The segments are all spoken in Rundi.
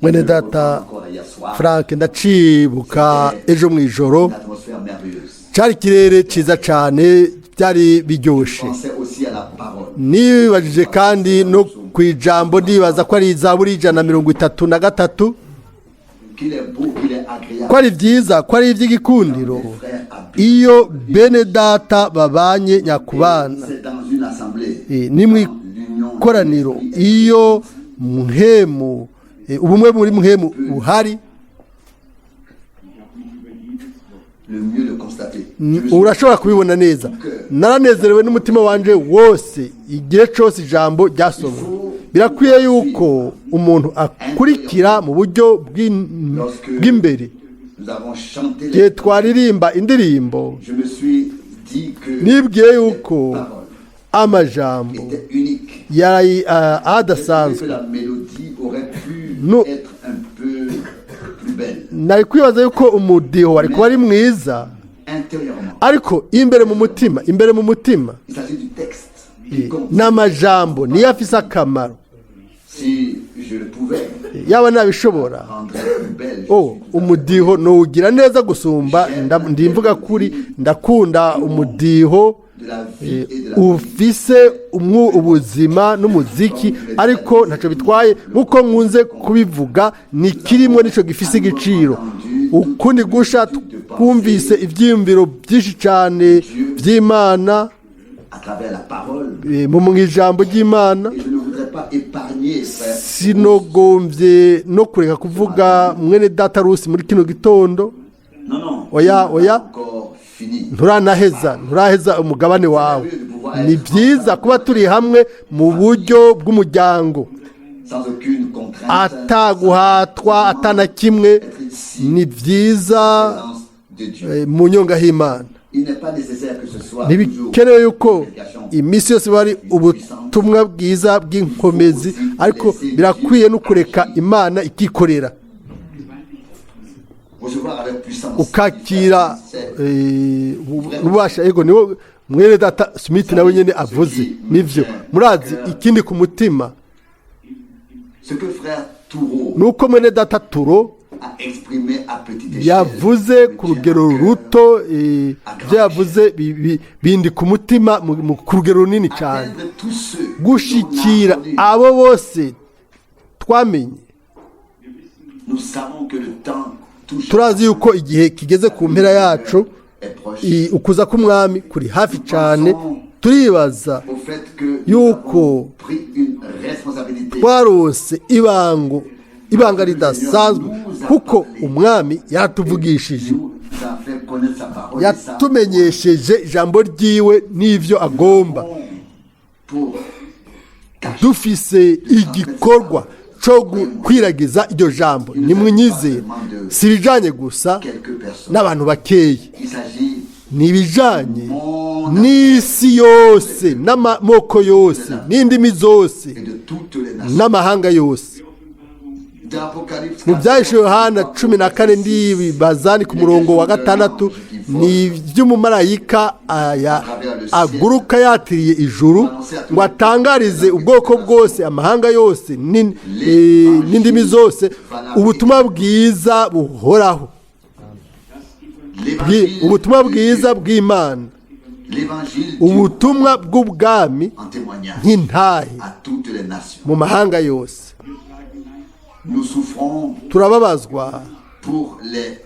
Mwene Je le data reprends encore hier soir. Frank, ndacibuka ejo mu ijoro. Une atmosphère merveilleuse. Cyari ikirere cyiza cyane, byari biryoshe. Pensez aussi à la parole. Nibajije kandi no ku ijambo, ndibaza ko ari izaburi 133. Qu'il est beau, qu'il est agréable. Ko ari byiza, ko ari iby'igikundiro Les frères habitent. iyo bene data babanye nyakubana. C'est dans une assemblée. Ni mu Dans l'union ikoraniro de l'esprit. iyo muhemu ubumwe muri muhemu buhari. Le mieux le constater. Je me suis Urashobora kubibona neza. Naranezerewe n'umutima wanje wose igihe cyose ijambo ryasomwe. Birakwiye yuko umuntu akurikira mu buryo bw'imbere. Nous avons chanté Igihe les twaririmba indirimbo, Je me suis dit que nibwiye yuko les paroles amajambo étaient uniques. yari J'ai trouvé adasanzwe. que la mélodie aurait pu Non. être un peu plus belle. Nari kwibaza yuko umudiho wari kuba ari mwiza, Intérieurement, ariko imbere mu mutima, imbere mu mutima, il s'agit du texte qui compte. N'amajambo niyo afise akamaro. Si je le pouvais, Yaba nabishobora, rendrait plus belle. Je oh, suis tout à fait umudiho nuwugira neza gusumba. Ndimvuga kuri ndakunda umudiho de la vie et de la ufise ubuzima n'umuziki, ariko ntacyo bitwaye. Nk'uko nkunze kubivuga, ni kirimo nicyo gifise igiciro. Ukundi gusha twumvise ibyiyumviro byinshi cyane by'Imana à travers la parole. Mu ijambo ry'Imana. Et je ne voudrais pas épargner, frère. Sinogombye no kureka kuvuga mwene data Rusi muri kino gitondo. Non, non. Oya, il n'est oya. pas encore fini. Nturanaheza, nturaheza umugabane wawe. Ni byiza kuba turi hamwe mu buryo bw'umuryango, Sans aucune contrainte. Ataguhatwa, atana kimwe. Être ici, Ni byiza présence de Dieu. Mu nyonga h'Imana. Il n'est pas nécessaire que ce soit toujours Ntibikenewe yuko iminsi yose buba ari ubutumwa bwiza bw'inkomezi, ariko birakwiye no kureka Imana ikikorera. Recevoir avec puissance. Ukakira C'est ububasha. Yego, niwo mwene data Smith nawe nyine avuze, nivyo. Murazi ikindi ku mutima ce que frère Thoreau ni uko mwene data Turo a exprimé à petite échelle. yavuze ku rugero ruto, ibyo yavuze bindi ku mutima ku rugero runini cyane. Atteindre tous ceux Gushikira dont on a abo bose twamenye. Nous savons que le temps touche Turazi yuko igihe kigeze ku mpera yacu, est proche. Ukuza k'umwami kuri hafi cyane. Turibaza Au fait que nous yuko avons pris une responsabilité. twarose ibango, ibanga ridasanzwe, kuko umwami yaratuvugishije, Nous a fait connaître sa parole et sa yatumenyesheje ijambo ryiwe n'ivyo agomba. Pour tâcher Dufise igikorwa cyo gukwiragiza iryo jambo. Nimwinyizere, si ibijanye gusa quelques personnes. n'abantu bakeyi, Il s'agit ni ibijanye n'isi yose, n'amoko yose, n'indimi zose, et de toutes les nations. n'amahanga yose. D'Apocalypse Mu Byahishe Yohana 14, ndibaza ni ku murongo wa 6, ni iby'umumarayika aya aguruka yatiriye ijuru ngo atangarize ubwoko bwose, amahanga yose, n'indimi zose ubutumwa bwiza buhoraho, ubutumwa bwiza bw'Imana, L'évangile du ubutumwa bw'ubwami en témoignage nk'intahe à toutes les nations. mu mahanga yose. Nous souffrons Turababazwa pour les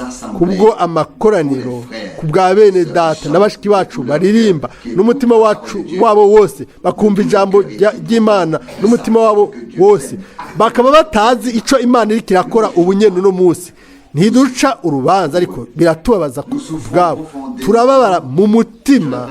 assemblées. Kubwo amakoraniro, ku bwa bene data na bashiki bacu baririmba n'umutima wacu wabo wose, bakumva ijambo ry'Imana n'umutima wabo wose, bakaba batazi icyo Imana iri kirakora ubu nyene uno munsi. Ntiduca urubanza, ariko biratubabaza ku bwabo. Turababara mu mutima.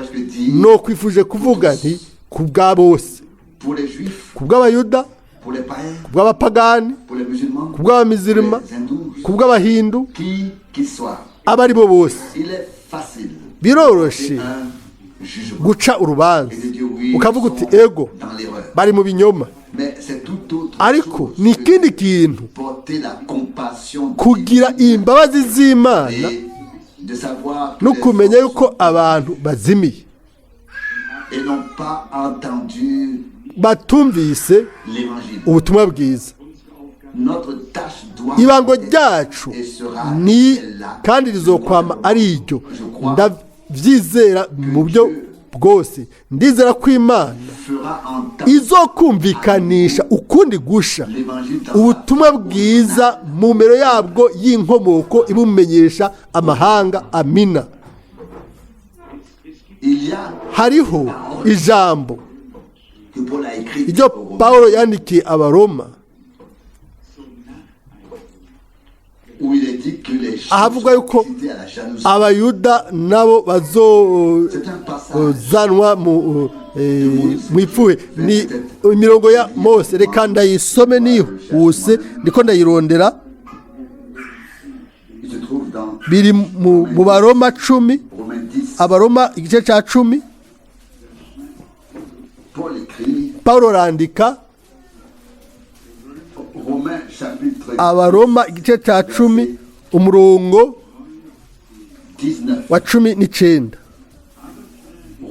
No kwifuje kuvuga nti ku bwa bose, Pour les Juifs, ku bw'Abayuda, pour les païens, ku bw'abapagani, pour les musulmans, ku bw'abamizirima, pour les hindous, ku bw'Abahindu, qui qu'ils soient. abo ari bo bose. Il est facile Biroroshe un jugement guca urubanza et de dire oui, ukavuga ils uti sont ego, dans l'erreur. bari mu binyoma. Mais c'est tout autre Ariko chose ni que ikindi kintu porter la compassion kugira imbabazi z'Imana et de savoir que no les kumenya hommes yuko abantu bazimiye et n'ont pas entendu Batumvise l'évangile. ubutumwa bwiza. Notre tâche doit Ibango être ryacu et sera ni celle-là. kandi rizokwama ari iryo. Ndabyizera mu buryo bwose, ndizera ko Imana Fera entendre izokumvikanisha ukundi gusha l'évangile dans ubutumwa bwiza mu mero yabwo y'inkomoko, ibumenyesha amahanga. Amina. Il y a Hariho ijambo que Paul a écrit iryo aux Romains, Pawulo yandikiye Abaroma, où il est dit que les Juifs ahavuga sont yuko excités à la jalousie. Abayuda nabo C'est un passage bazozanwa mu ipfuhe. Ni imirongo ya Mose, reka ndayisome nihuse, ndiko ndayirondera. Il se trouve dans Biri mu Baroma 10. Romains 10. Abaroma igice cya 10. Paul écrit Pawulo arandika. Romains chapitre Abaroma igice cya 10, umurongo 19. wa 19.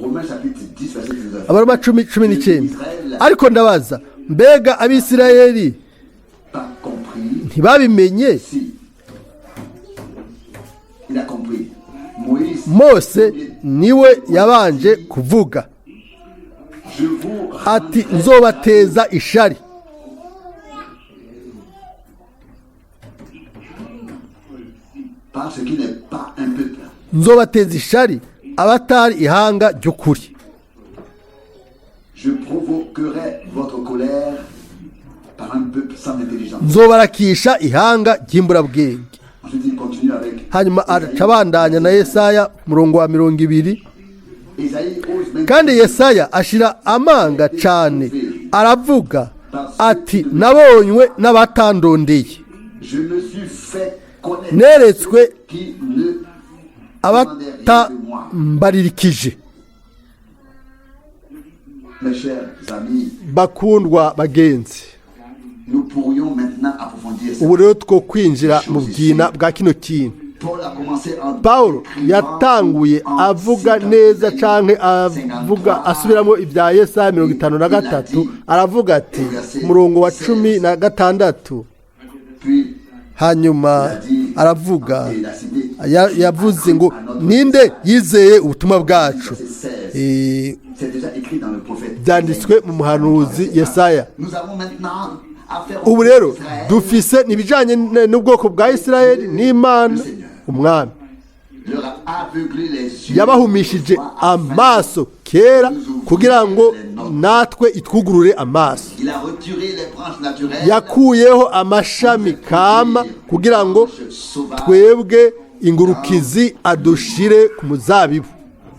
Romains chapitre 10, verset 19. Abaroma 10, 19. Ariko ndabaza, mbega Abisirayeli Pas compris. ntibabimenye? Si. Il a compris. Moïse, Mose niwe yabanje kuvuga je vous ati: rendrai "Nzobateza ishari par ce qui n'est pas un peuple. nzobateza ishari abatari ihanga ry'ukuri." Je provoquerai votre colère par un peuple sans intelligence. Nzobarakisha ihanga ry'imburabwenge. Ensuite, il continue avec Hanyuma araca abandanya na Yesaya, umurongo wa 20. Ésaïe ose même Kandi Yesaya ashira amanga cyane, aravuga ati: "Nabonywe n'abatandondeye, Je me suis fait connaître neretswe ceux qui ne demandaient rien de moi. abatambaririkije." Mes chers amis, Bakundwa bagenzi, nous pourrions maintenant approfondir ça. ubu rero two kwinjira mu bwina bwa kino kintu. Paul a commencé en Pawulo écrivant yatanguye en avuga citant neza Ésaïe canke avuga 53, asubiramo ibya Yesaya 53, aravuga ati, umurongo wa 16, Puis hanyuma il a dit, aravuga et il a cité, yavuze ngo: "Ninde yizeye ubutumwa bwacu?" verset 16. Eh, C'est déjà écrit dans le prophète. byanditswe mu muhanuzi Yesaya. Nous avons maintenant affaire au Ubu rero Israël, dufise ibijyanye n'ubwoko bwa Isirayeli n'Imana Umwami. Leur a aveuglé les yeux Yabahumishije amaso kera kugira ngo natwe itwugurure amaso. Il a retiré les branches naturelles. Yakuyeho amashami kama kugira ngo twebwe ingurukizi adushire ku muzabibu.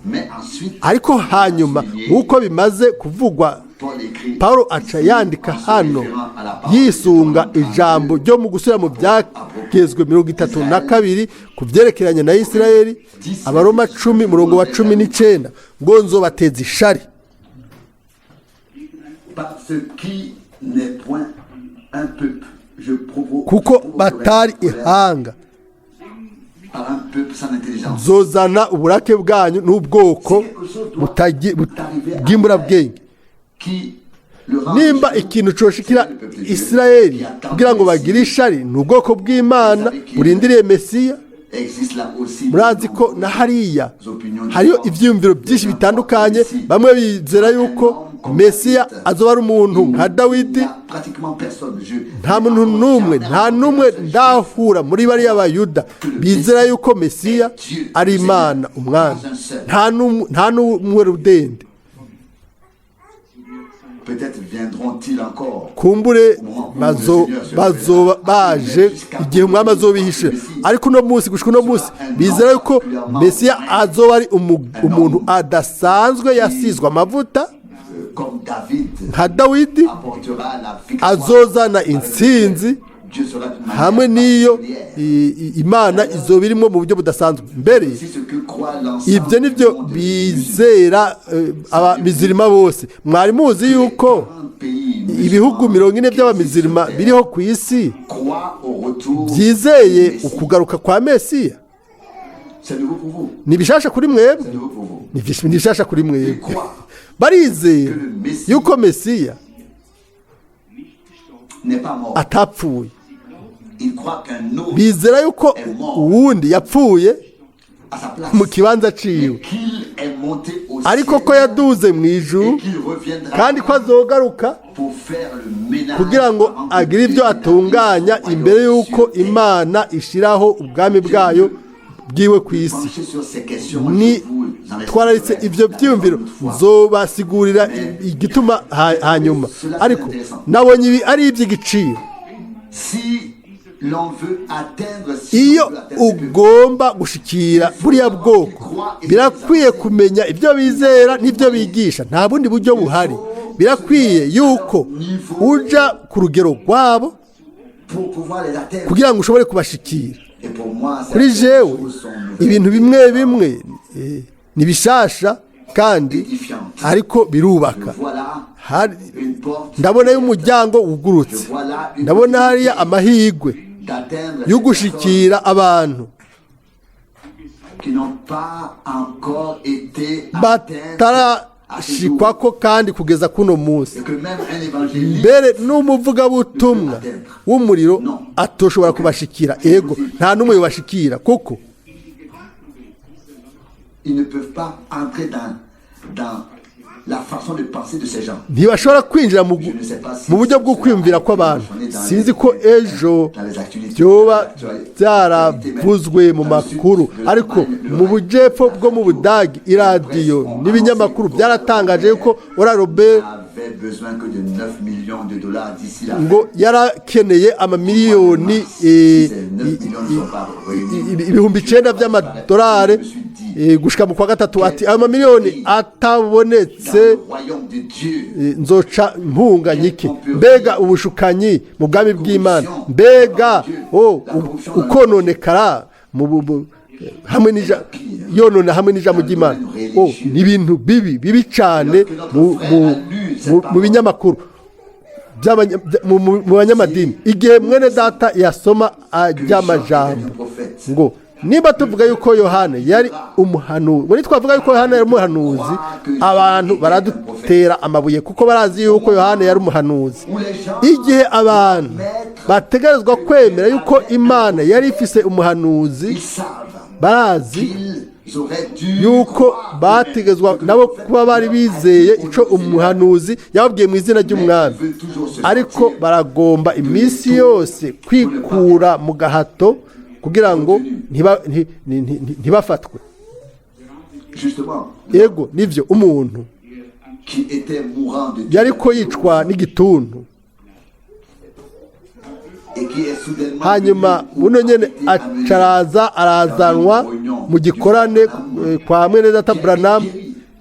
Mais ensuite, Ariko hanyuma, nk'uko bimaze kuvugwa, Paul écrit Paul aca yandika hano yisunga ijambo ryo mu gusubira mu Byagezwe 32 ku byerekeranye na Isirayeli, Abaroma 10, murongo wa 19, ngo: "Nzobateza ishari par ce qui n'est point un peuple. Je provoque kuko batari ihanga, par un peuple sans intelligence. nzozana uburake bwanyu n'ubwoko bw'imburabwenge." Qui le rend Nimba ikintu coshikira Isirayeli kugira ngo bagire ishari, ni ubwoko bw'Imana burindiriye Mesiya. Existe là aussi Murazi ko na hariya hariyo ibyiyumviro byinshi bitandukanye. Bamwe bizera yuko Mesiya azoba ari umuntu nka Dawidi. Pratiquement personne. Je Nta muntu n'umwe, nta n'umwe ndahura muri bariya Bayuda bizera yuko Mesiya ari Imana Umwami, nta n'umwe rudende. Peut-être viendront-ils encore. Kumbure bazoba baje igihe Umwami azobihishe, ariko uno munsi, gushika uno munsi, bizera yuko Mesiya azoba ari umuntu adasanzwe yasizwe amavuta Comme David nka Dawidi, apportera la victoire. azozana intsinzi Dieu sera d'une manière hamwe n'iyo particulière. Imana izoba irimo mu buryo budasanzwe mbere. C'est ce que croit l'ensemble Ibyo du nibyo monde bizera abamizirima bose. Mwari muzi yuko musulman. Pays ibihugu 40 qui by'abamizirima existe sur biriho ku isi terre croit au retour byizeye du Messie. ukugaruka kwa Mesiya? C'est nouveau pour vous. Ni bishasha kuri mwebwe? C'est nouveau pour vous. Ni bishasha kuri mwebwe. Croit. Barizera yuko Mesiya n'est pas mort. atapfuye. Ils croient qu'un autre Bizera yuko uwundi yapfuye à sa place. mu kibanza ciwe, Mais qu'il est monté au ariko ko ciel yaduze mu ijuru, et qu'il reviendra kandi ko azogaruka pour faire le ménage kugira ngo avant que agire Dieu ibyo atunganya n'établisse son imbere royaume y'uko sur terre. Imana ishiraho ubwami bwayo bwiwe ku isi. Penchez sur ces questions, Ni je vous en twararitse expliquerai ibyo la byiyumviro, autre fois. nzobasigurira igituma hanyuma, ariko nabonye ibi ari iby'igiciro. Si l'on veut atteindre, si Iyo l'on veut atteindre ce peuple, ugomba gushikira buriya bwoko, birakwiye kumenya ibyo bizera n'ibyo bigisha. Nta bundi buryo buhari. Birakwiye yuko uja ku rugero rwabo pour pouvoir les atteindre. kugira ngo ushobore kubashikira. Et pour moi, Kuri certaines jewe, choses sont nouvelles ibintu bimwe bimwe ni bishasha kandi édifiantes. ariko birubaka. Je vois là une porte. Ndabona y'umuryango wugurutse. Je vois là une Ndabona hariya amahirwe d'atteindre yo ces gushikira abantu personnes qui n'ont pas encore été atteintes à ce jour. batarashikwako kandi kugeza kuno munsi. Et que même un évangéliste Mbere n'umuvugabutumwa w'umuriro atoshobora kubashikira. Ego, nta n'umwe yobashikira kuko ils ne peuvent pas entrer dans la façon de penser de ces gens. Ntibashobora kwinjira mu buryo bwo kwiyumvira kw'abantu. Sinzi ko ejo byoba byaravuzwe mu makuru, ariko mu bujepfo bwo mu Budagi, iradiyo n'ibinyamakuru byaratangaje yuko Oral Robert avait besoin que de 9 millions de dollars d'ici la ngo yarakeneye amamiliyoni 9,000 by'amadolari gushika mu kwa gatatu. Ati ayo mamiliyoni atabonetse, dans le royaume de Dieu. Nzoca mpunganyike. Mbega ubushukanyi mu bwami bw'Imana! Mbega ukononekara mu hamwe n'ija yonona hamwe n'ijambo ry'Imana! Ni ibintu bibi bibi cyane mu binyamakuru mu banyamadini. Igihe mwene data yasoma ajyamajambo ngo niba tuvuga yuko Yohana yari umuhanuzi, ngo nitwavuga yuko Yohana yari umuhanuzi, abantu baradutera amabuye kuko barazi yuko Yohana yari umuhanuzi. Igihe abantu bategerezwa kwemera yuko Imana yari ifise umuhanuzi, Ils savent barazi qu'ils auraient dû yuko croire bategezwa nabo kuba bari bizeye ico umuhanuzi yababwiye mu izina ry'Umwami, ariko baragomba iminsi yose kwikura mu gahato kugira ngo ntibafatwe. Justement, Yego, nivyo, umuntu qui était mourant de yariko yicwa n'igituntu, et qui est soudainement hanyuma venu ou buno nyene a été amené acaraza arazanwa mu gikorane kwa mwene data Branham,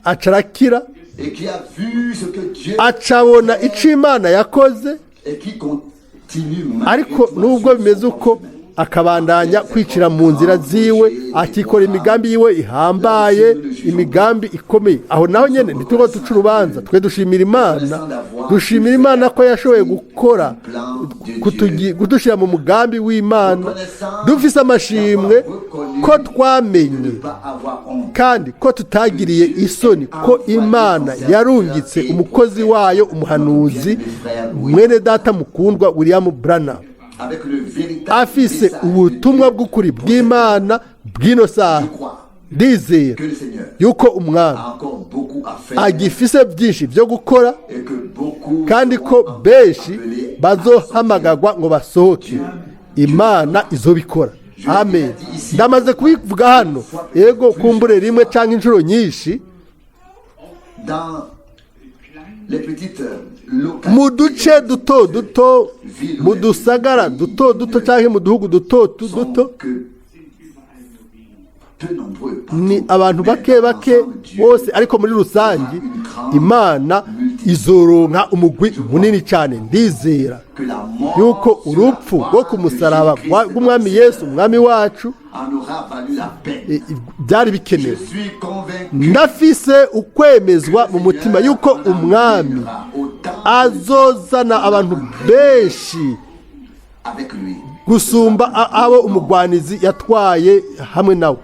acarakira, et qui a vu ce que Dieu acabona ico Imana yakoze, et qui continue malgré ariko tout à nubwo suivre bimeze son uko, chemin. akabandanya kwicira mu nzira ziwe, akikora imigambi yiwe ihambaye, imigambi ikomeye. Aho naho nyene ntituba duca urubanza. Twe dushimira Imana, dushimira Imana ko yashoboye gukora kudushyira mu mugambi w'Imana. Dufise amashimwe ko twamenye Ne pas avoir honte. kandi ko tutagiriye isoni ko Imana yarungitse umukozi wayo umuhanuzi, mwene data mukundwa William Branham, Avec le véritable afise message de ubutumwa Dieu bw'ukuri pour bw'Imana bw'ino saha. Je crois Ndizera que le Seigneur yuko Umwami a encore beaucoup à faire agifise byinshi byo gukora, et que beaucoup kandi seront ko encore benshi appelés à bazohamagagwa ngo basohoke. Imana izobikora. Amen. Ndamaze kubivuga hano, yego, kumbure rimwe cyangwa inshuro nyinshi. Dans les petites localités, Mu duce duto duto, mu dusagara duto duto cyangwa mu duhugu duto sont duto, que peu nombreux partout. Ni abantu Mais bake bake ensemble, Dieu bose, ariko muri rusange Imana izoronka umugwi munini cyane. Ndizera que la mort yuko sur la urupfu croix rwo ku de musaraba Jésus-Christ rw'Umwami notre Yesu, Seigneur, Umwami wacu, en aura valu la peine. byari Je bikenewe. suis convaincu Ndafise ukwemezwa mu mutima yuko Umwami azozana abantu benshi avec lui. gusumba abo umugwanizi yatwaye hamwe nawe.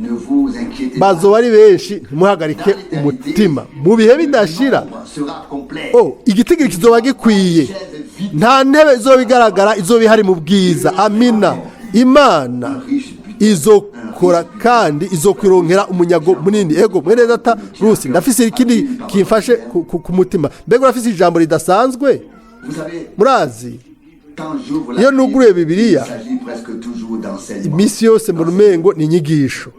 Ne vous inquiétez pas. Bazoba ari benshi, ntimuhagarike umutima. Mu bihe bidashira, Le nombre sera complet. oh, igitigiri kizoba gikwiye, nta ntebe izoba igaragara, izoba ihari mu bwiza. Amina. Imana izokora kandi izokwironkera umunyago munini. Ego, mwene data Rusi, ndafise ikindi kimfashe ku mutima. Mbega urafise ijambo ridasanzwe? Vous savez, Murazi, quand j'ouvre la iyo Bible, nuguruye Bibiliya, il s'agit presque toujours d'enseignement. iminsi yose mbona umengo ni inyigisho.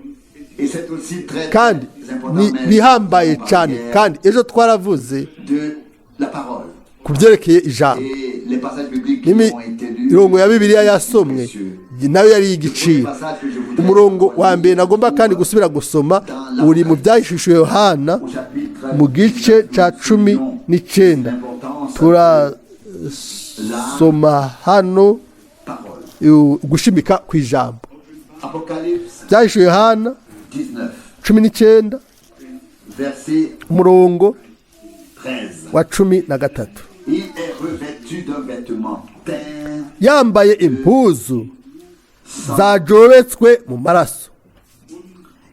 Et c'est aussi très, Kandi très important, ni mais bihambaye on cyane. parle Kandi ejo twaravuze de la parole. Ku byerekeye ijambo. Et les passages bibliques qui ont été lus, N'imirongo ya Bibiliya yasomwe nayo yari iy'igiciro. Umurongo wa mbere nagomba kandi gusubira gusoma uri mu Byahishuwe Yohana, au chapitre mu gice cya 19. Turasoma hano parole. Gushimika ku ijambo. Apocalypse Byahishuwe Yohana 19, 19, verset umurongo 13. wa 13. Il est revêtu d'un vêtement teint Yambaye impuzu zajobetswe mu maraso,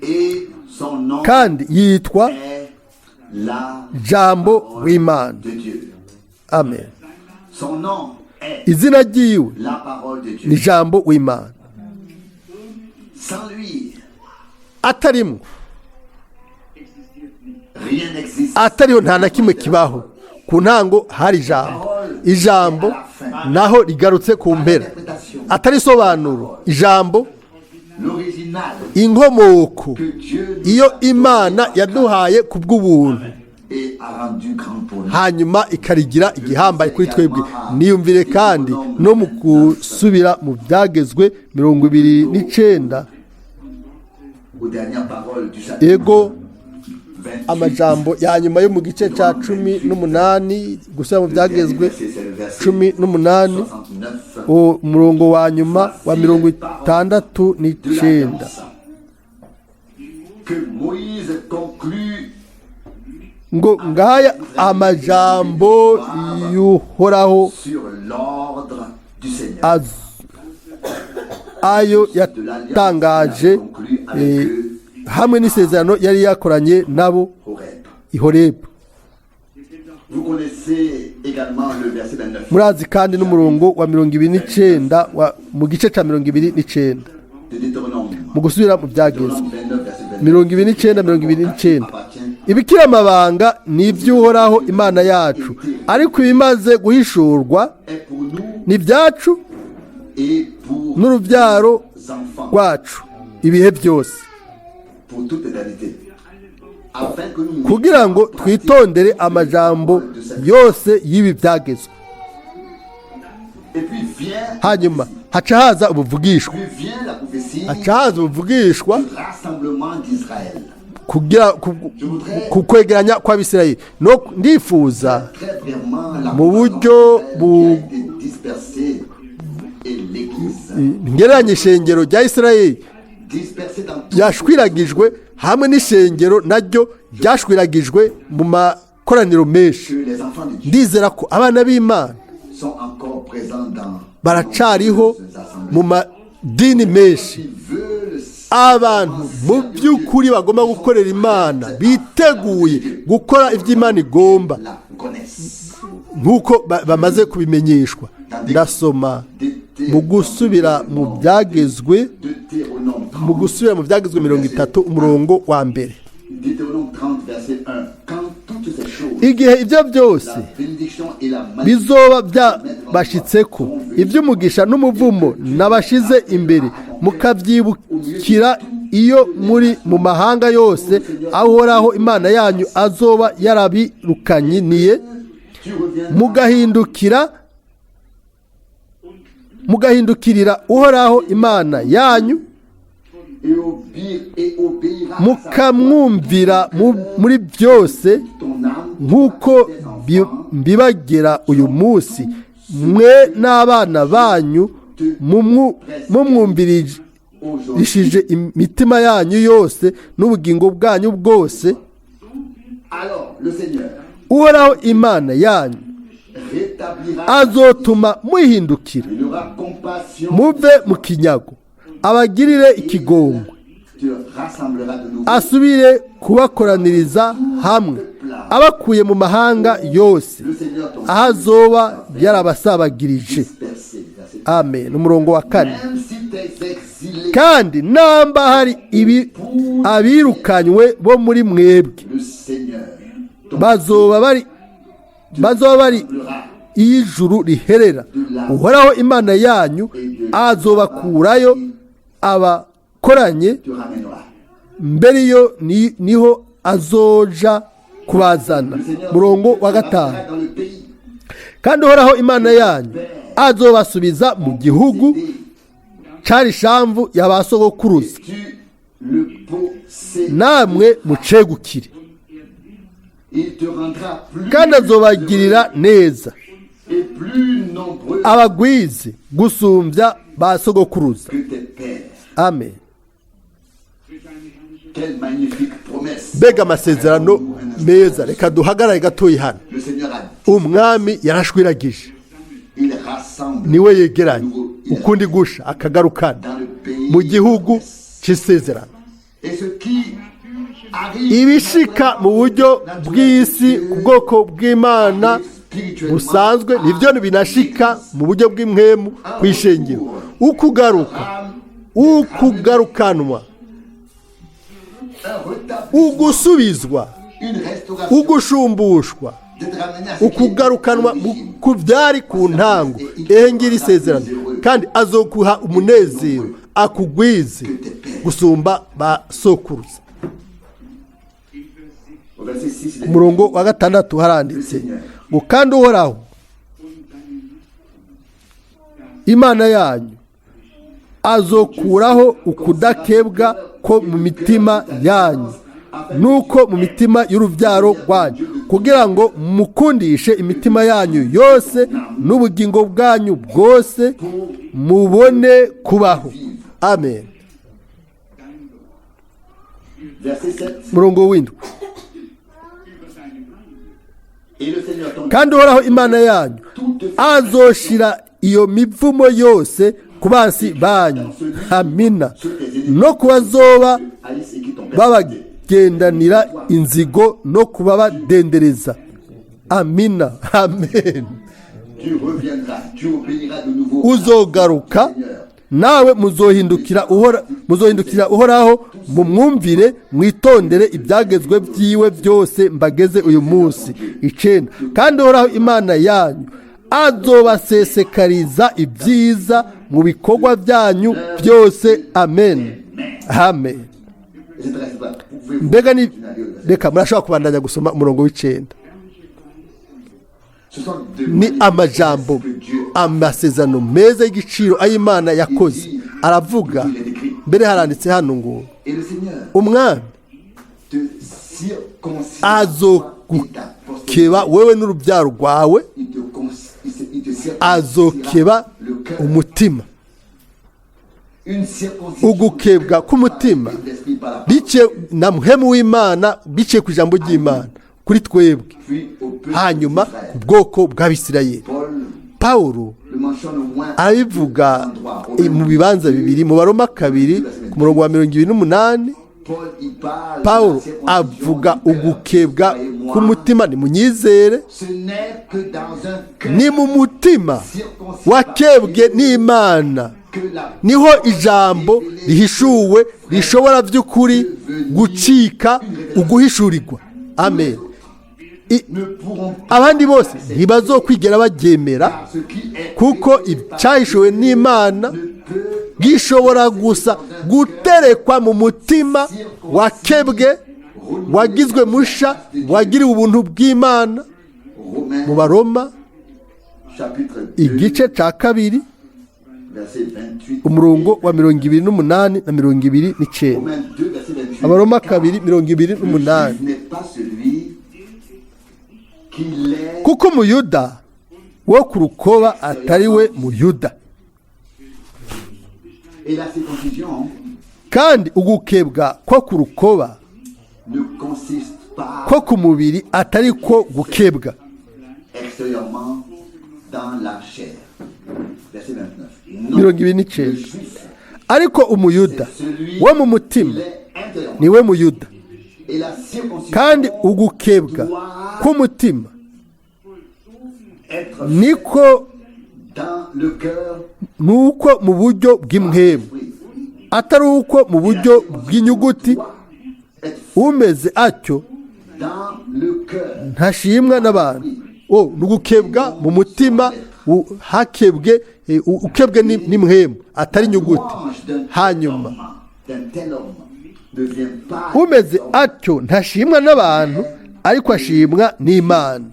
et son nom kandi yitwa est la Jambo w'Imana. de Dieu. Amen. Son nom est Izina ryiwe la parole de ni Dieu. Jambo w'Imana. Sans lui, Atarimo, rien n'existe. atariho nta na kimwe kibaho. Ku ntango hari ijambo, ijambo naho rigarutse ku mpera, atari isobanuro ijambo. L'original Inkomoko que Dieu nous iyo a donné Imana yaduhaye ku bw'ubuntu et a rendu grand pour nous. hanyuma ikarigira igihambaye kuri twebwe. Niyumvire kandi no mu gusubira mu Byagezwe 29. Aux dernières paroles du chapitre Ego, 28. amajambo ya nyuma yo mu gice cya 18, gusubira mu Byagezwe 18, 69. umurongo wa nyuma wa 69. De l'alliance que Moïse conclut Ngo ngaya amajambo y'Uhoraho sur l'ordre du Seigneur. Ayo yatangaje hamwe n'isezerano yari yakoranye nabo Horeb. I Horebu. Vous connaissez également le verset 29 Murazi kandi n'umurongo wa 29 mu gice cya 29 de Deutéronome. mu gusubira mu Byagezwe. Deutéronome 29, verset 29. 29, 29. Appartient Ibikiri amabanga ni iby'Uhoraho Imana yacu, ariko ibimaze guhishurwa est pour nous ni ibyacu et pour n'urubyaro nos enfants rwacu ibihe byose, pour toute éternité. Afin que nous kugira ngo twitondere amajambo yose y'ibi byagezwe. Et puis vient, Hanyuma haca haza ubuvugishwa. puis vient la prophétie Haca haza ubuvugishwa du rassemblement d'Israël. Kugira ku kwegeranya kw'Abisirayeli. No ndifuza Très brièvement, la mu buryo qui a été dispersée et l'Église. Ngereranya ishengero rya Isirayeli Dispersée dans tout yashwiragijwe hamwe n'ishengero naryo ryashwiragijwe mu makoraniro menshi. que les enfants de Dieu Ndizera ko abana b'Imana sont encore présents dans baracariho nombreuses assemblées. Mu madini menshi. Ils veulent Abantu mu by'ukuri bagomba gukorera Imana, biteguye gukora ibyo Imana igomba la connaissent. nk'uko bamaze kubimenyeshwa. Ndasoma mu gusubira mu Byagezwe, Deutéronome 30, mu gusubira mu Byagezwe 30, umurongo wa mbere. Deutéronome 30, verset 1. Quand toutes ces choses, Igihe ibyo byose la bénédiction et la bizoba byabashitseko, iby'umugisha n'umuvumo nabashize imbere, mukabyibukira iyo muri mu mahanga yose aho Uhoraho Imana yanyu azoba yarabirukanyiniye, tu reviendras mugahindukira, mugahindukirira Uhoraho Imana yanyu, et obéiras à sa mukamwumvira muri byose ton âme, nk'uko tes enfants, mbibagera uyu munsi, mwe n'abana banyu, mumwumvirishije aujourd'hui. Imitima yanyu yose n'ubugingo bwanyu bwose, Alors le Seigneur Uhoraho Imana yanyu rétablira, azotuma muhindukira, il aura compassion muve mu kinyago, abagirire ikigongwe, te rassemblera de nouveau Asubire kubakoraniriza hamwe abakuye mu mahanga yose le Seigneur ton aho azoba yarabasabagirije. Dispersé. Verset Amen. Umurongo wa 4. Même si tes exilés, Kandi namba hari ibi abirukanywe bo muri mwebwe, le Seigneur ton bazoba bari rassemblera iyo ijuru riherera, Uhoraho Imana yanyu azobakurayo abakoranye te ramènera. Mbere iyo niho azoja kubazana. Le Seigneur Murongo te wa 5. ramènera dans le pays Kandi Uhoraho Imana yanyu azobasubiza mu gihugu cari ishamvu ya ba sogokuruza, tu le possèdes. Namwe mucegukire. Il te rendra plus Kandi azobagirira neza, et plus nombreux abagwize gusumbya ba sogokuruza. Que tes pères. Amen. Quelle magnifique promesse. Mbega amasezerano meza! Reka duhagarare gatoyi hano. Le Seigneur a dit, Umwami yarashwiragije. Il rassemble Niwe yegeranye ukundi gusha akagarukana dans le pays. mu gihugu cy'isezerano. Et ce qui arrive Ibishika mu buryo bw'isi ku bwoko bw'Imana busanzwe nibyo binashika mu buryo bw'impwemu ku ishengero. Ukugaruka, ukugarukanwa, un rétablissement, ugusubizwa, une restauration, ugushumbushwa, d'être ramené à ce qui est ukugarukanwa l'origine. ku byari ku ntango. Ehe ngira isezerano, kandi azokuha umunezero, akugwize gusumba ba sokuruza. Au verset 6, il est Ku murongo wa 6 haranditse ngo: "Kandi Uhoraho Imana yanyu azokuraho ukudakebwa ko mu mitima yanyu nuko mu mitima y'urubyaro rwanyu, kugira ngo mukundishe imitima yanyu yose n'ubugingo bwanyu bwose, mubone kubaho." Amen. Verset 7. Murongo w'7. Et le Seigneur ton Kandi Uhoraho Imana yanyu azoshira iyo mivumo yose ku bansi banyu, amina, no ku bazoba haïssent et qui t'ont persécuté. Babagendanira inzigo no kubabadendereza. Amina, amen. Tu reviendras, tu obéiras de nouveau Uzogaruka, au Seigneur. Nawe muzohindukira Uhoraho, mumwumvire, mwitondere ibyagezwe byiwe byose mbageze uyu munsi. 9. Kandi Uhoraho Imana yanyu azobasesekariza ibyiza mu bikorwa byanyu byose. Amen, amen. Etc., etc. Vous pouvez vous Mbega ni continuer à lire le verset. Reka, murashobora kubandanya gusoma umurongo w'9. Ce sont de Ni magnifiques amajambo, promesses que Dieu amasezerano meza y'igiciro ay'Imana yakoze. Aravuga mbere, haranditse hano ngo: Et le Seigneur "Umwami te circoncira toi et ta postérité. azogukeba wewe n'urubyaro rwawe." Il te circoncira Azokeba le cœur. umutima. Une circoncision Ugukebwa k'umutima par l'esprit, par la biciye na muhemu w'Imana, biciye ku ijambo ry'Imana kuri twebwe, puis au peuple hanyuma d'Israël. ku bwoko bw'Abisirayeli. Paul Pawulo le mentionne au moins arabivuga deux endroits. mu bibanza bibiri. Mu Baroma 2, ku murongo wa 28, Paul y parle Pawulo de la circoncision avuga du cœur. ugukebwa Croyez-moi, k'umutima. Nimunyizere, ce n'est que dans un cœur ni mu mutima wakebwe n'Imana que la niho ijambo rihishuwe rishobora by'ukuri gucika uguhishurirwa. Amen. Ne pourront pas Abandi bose ntibazokwigera baryemera, car ce qui est kuko icyahishuwe n'Imana ne peut gishobora gusa guterekwa mu mutima wakebwe, wagizwe musha, wagiriwe ubuntu bw'Imana. Romains Mu Baroma chapitre 2 igice cya 2, verset 28. umurongo wa 28 na 29. Romains 2 verset 28. Abaroma Car 2, 28. le juif n'est pas celui qui l'est Kuko Umuyuda wo ku rukoba atari we Muyuda, et la circoncision kandi ugukebwa ko ku rukoba ne consiste pas ko ku mubiri atari ko gukebwa. Extérieurement dans la chair. Verset 29. Non, 29. le juif, Ariko Umuyuda c'est celui wo mu mutima qui l'est Niwe Muyuda. Et la circoncision Kandi ugukebwa k'umutima être niko dans le cœur nuko mu buryo bw'impwemu, atari uko mu buryo bw'inyuguti. Doit être Umeze atyo dans le cœur. ntashimwa n'abantu. O ni ugukebwa mu mutima, hakebwe ukebwe n'impwemu, atari inyuguti. Louange d'un tel Hanyuma homme, d'un tel homme ne vient pas umeze atyo ntashimwa n'abantu, ariko ashimwa n'Imana.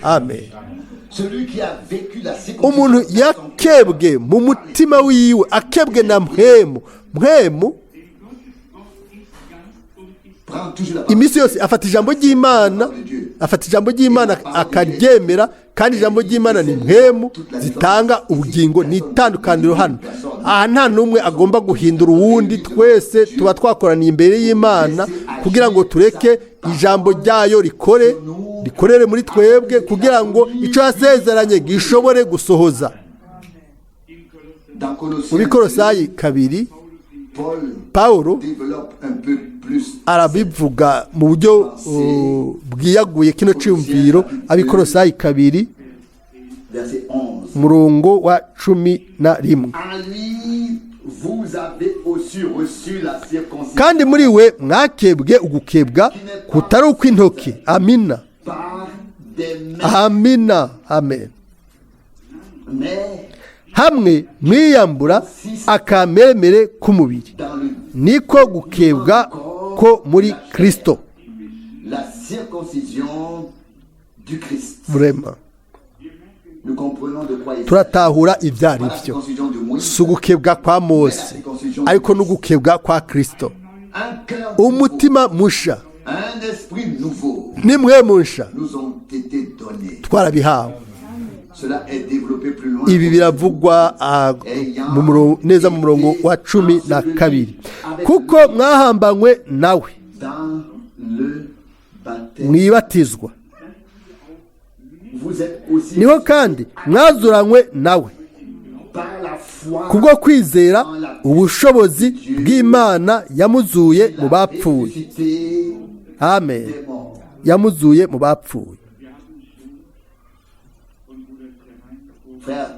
Amen. Celui qui a vécu la circoncision Umuntu yakebwe mu mutima wiwe, akebwe na mpwemu, mpwemu prend toujours la parole. Iminsi yose afata ijambo ry'Imana, afata ijambo ry'Imana akaryemera, kandi ijambo ry'Imana ni mpwemu zitanga ubugingo. Ni itandukaniro hano. Aha nta n'umwe agomba guhindura uwundi. Twese tuba twakoraniye imbere y'Imana kugira ngo tureke ijambo ryayo rikore, rikorere muri twebwe, kugira ngo icyo yasezeranye gishobore gusohoza. Dans Colossiens, Mu Bikorosayi 2, Paul Pawulo développe un peu plus arabivuga mu buryo bwiyaguye kino cyumviro. Abikorosayi 2, verset 11. umurongo wa 11. En lui, vous avez aussi reçu la circoncision Kandi muri we mwakebwe ugukebwa kutari ukw'intoki. Amina. par des mains, Amina, amen. mais Hamwe mwiyambura akameremere k'umubiri, dans le, niko gukebwa ko muri Kristo. La circoncision du Christ. Vraiment. Nous comprenons de quoi il s'agit. Turatahura ibyo ari Pas la byo. circoncision de Moïse, Si ugukebwa kwa Mose, ariko n'ugukebwa kwa Kristo. un cœur nouveau, Umutima musha un esprit nouveau nimwe musha nous ont été donnés. twarabihawe. Cela est développé plus loin. Ibi biravugwa neza mu murongo wa 12: kuko mwahambanywe nawe Dans le baptême. mwibatizwa, Vous êtes aussi niho kandi mwazuranywe nawe par la foi kubwo kwizera ubushobozi bw'Imana yamuzuye mu bapfuye. Ressuscité Amen. Des morts. Yamuzuye mu bapfuye. Frère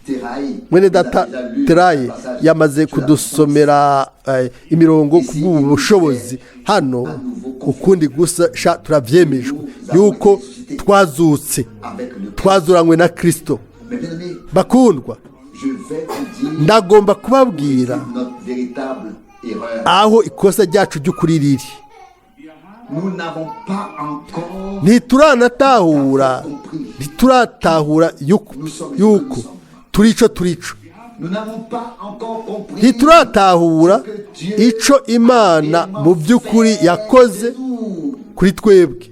Teraï, Mwene data nous a déjà lu Terayi un passage yamaze sur la kudusomera imirongo kubw'ubu bushobozi. Hano ukundi gusa sha turabyemejwe yuko twazutse, avec le Christ. twazuranywe na Kristo. Mais bien aimé, Bakundwa, je vais vous dire ndagomba kubabwira notre véritable erreur. aho ikosa ryacu ry'ukuri riri. Nous n'avons pas encore Ntituranatahura, ntituratahura yuko turico, turico. Nous n'avons pas encore compris Ntituratahura ico Imana mu by'ukuri yakoze nous, kuri twebwe,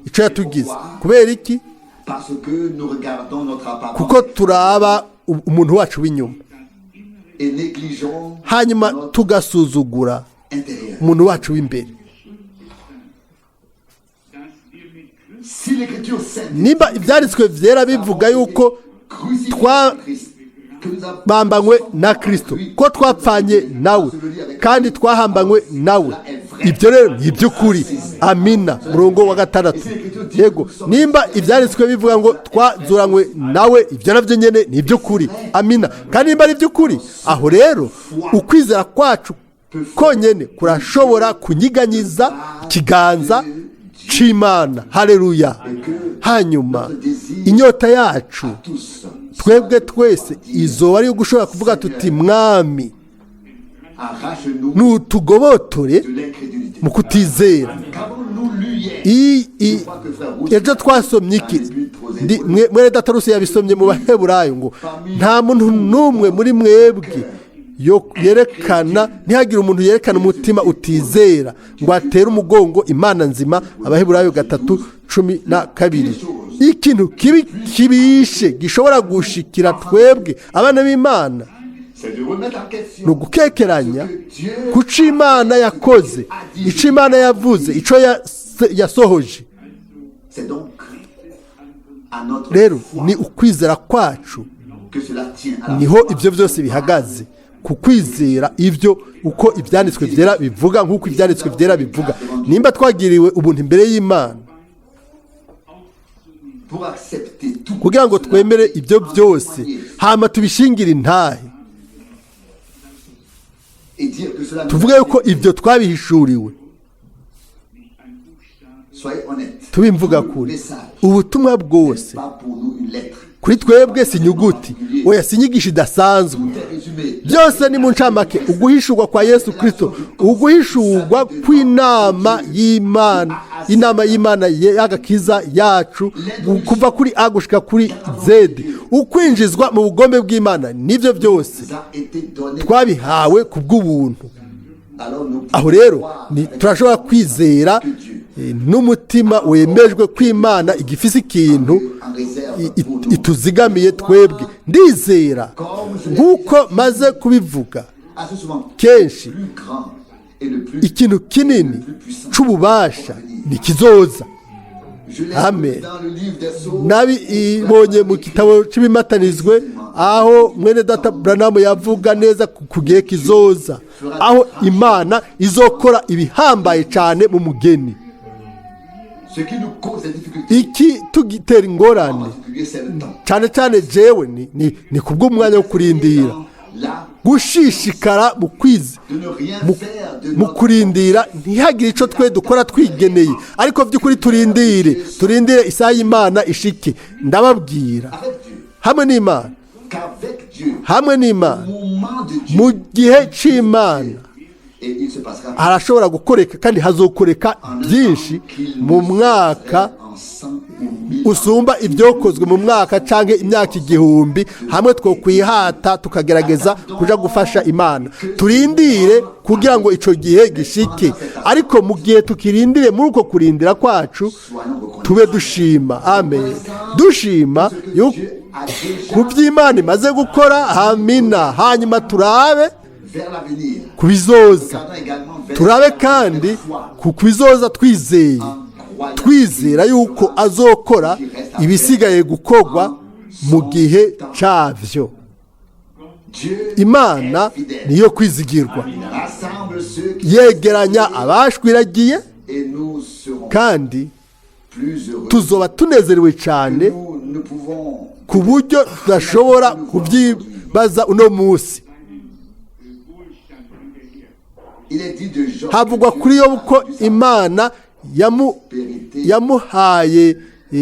icyo yatugize. Kubera iki? Parce que nous regardons notre apparence Kuko turaba umuntu wacu w'inyuma, et négligeons hanyuma notre tugasuzugura intérieur. umuntu wacu w'imbere. Si l'écriture sainte Nimba ibyanditswe byera bivuga yuko crucifié trois Christ, que nous avons bambanywe na Kristo, ko twapfanye nawe kandi twahambanywe nawe, ibyo rero ni iby'ukuri. Amina. Murongo wa 6. Yego, nimba ibyanditswe bivuga ngo twazuranywe nawe, ibyo nabyo nyine ni iby'ukuri. Amina. Kandi nimba ari iby'ukuri, aho rero ukwizera kwacu konyine kurashobora kunyiganyiza ikiganza c'Imana. Haleluya. Hanyuma inyota yacu tous twebwe twese izoba ariyo gushobora kuvuga tuti: "Mwami, arrache-nous nutugobotore de l'incrédulité. mu kutizera." Qu'avons-nous lu hier? Ejo twasomye iki? Mwene data Rusi yabisomye mu Baheburayo ngo nta muntu n'umwe muri mwebwe yerekana, ntihagire umuntu yerekana umutima utizera ngo atere umugongo Imana nzima. Abaheburayo 3:12. Ikintu kibi kibishe gishobora gushikira twebwe abana b'Imana C'est de remettre en question ni ugukekeranya kuco Imana yakoze, ico Imana yavuze, ico yasohoje. C'est donc à notre Rero foi ni ukwizera kwacu que cela tient, à la niho foi. ibyo byose bihagaze. ku kwizera ibyo uko Ibyanditswe Byera bivuga, nk'uko Ibyanditswe Byera bivuga, nimba twagiriwe ubuntu imbere y'Imana Pour accepter tout kugira ngo cela twemere et ibyo en byose, témoigner hama tubishingire intahe et dire que cela nous tuvuge a yuko été- ibyo twabihishuriwe. Soyez honnête. Tube imvuga Le kuri. message Ubutumwa bwose n'est pas pour nous une lettre. kuri twebwe si inyuguti, oya, si inyigisho idasanzwe. Tout est résumé. Byose ni mu ncamake uguhishurwa kwa Yesu Kirisito, uguhishurwa kw'inama y'Imana, inama y'Imana y'agakiza yacu, kuva kuri A gushika kuri Z, ukwinjizwa mu bugombe bw'Imana, nibyo byose Nous a été donné. twabihawe ku bw'ubuntu. Alors nous Aho rero croire ni turashobora kwizera n'umutima wemejwe kw'Imana igifise ikintu en réserve pour nous. ituzigamiye twebwe. Ndizera, nk'uko maze kubivuga Assez souvent, kenshi, le plus grand et le plus ikintu kinini c'ububasha ntikizoza. Je l'ai Amen. lu dans le livre des Sceaux. Nabibonye mu gitabo cy'Ibimatanizwe, aho mwene data Branham yavuga neza ku gihe kizoza aho Imana izokora ibihambaye cyane mu mugeni. Ce qui nous cause des difficultés, Iki tugitera en ingorane particulier, c'est le temps. cyane cyane jewe ni kubw'umwanya wo kurindira, Là, gushishikara mu kwizi de ne rien faire de mu notre kurindira, ntihagire icyo twe dukora twigeneye, ariko by'ukuri turindire, turindire isaha y'Imana ishike. Ndababwira, avec Dieu, hamwe n'Imana, qu'avec Dieu, hamwe n'Imana, moment de Dieu, mu gihe c'Imana, et il se passera harashobora gukoreka kandi hazokoreka en un byinshi temps qu'il mu ne mwaka serait en 100 ou 1000 ans. usumba ibyokozwe mu mwaka cyangwa imyaka 1000, hamwe two kwihata tukagerageza kuja gufasha Imana. Turindire kugira ngo ico gihe gishike, ariko mu gihe tukirindire, muri uko kurindira kwacu, Soyons reconnaissants. tube dushima, amen, dushima Ce que yuko Dieu a déjà ku by'Imana imaze gukora, hamina, hanyuma turabe vers l'avenir. ku bizoza. Regardons également vers Turabe kandi foi, ku bizoza twizeye, en croyant twizera yuko azokora ibisigaye gukorwa mu gihe cyabyo. Dieu Imana est fidèle. niyo kwizigirwa. Il rassemble ceux qui Yegeranya abashwiragiye, et nous serons kandi plus heureux tuzoba tunezerewe cyane que nous ne pouvons ku buryo tudashobora kubyibaza uno munsi. Il est dit de Job Havugwa kuri yo ko Imana yamuhaye tout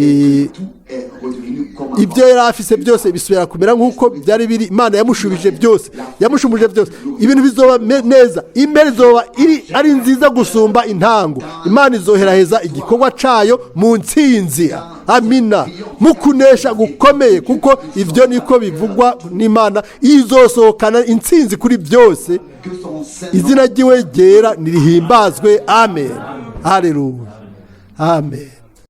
est redevenu comme avant. ibyo yari afise byose bisubira kumera nk'uko byari biri. Imana yamushubije byose, yamushubije byose. Ibintu bizoba neza, imbere izoba iri ari nziza gusumba intango. Imana izoheraheza igikorwa cayo mu ntsinzi, amina, mu kunesha gukomeye, kuko ibyo niko bivugwa n'Imana, izosohokana intsinzi kuri byose. Que son saint Izina ry'iwe ryera nirihimbazwe. Amen, haleluya, amen.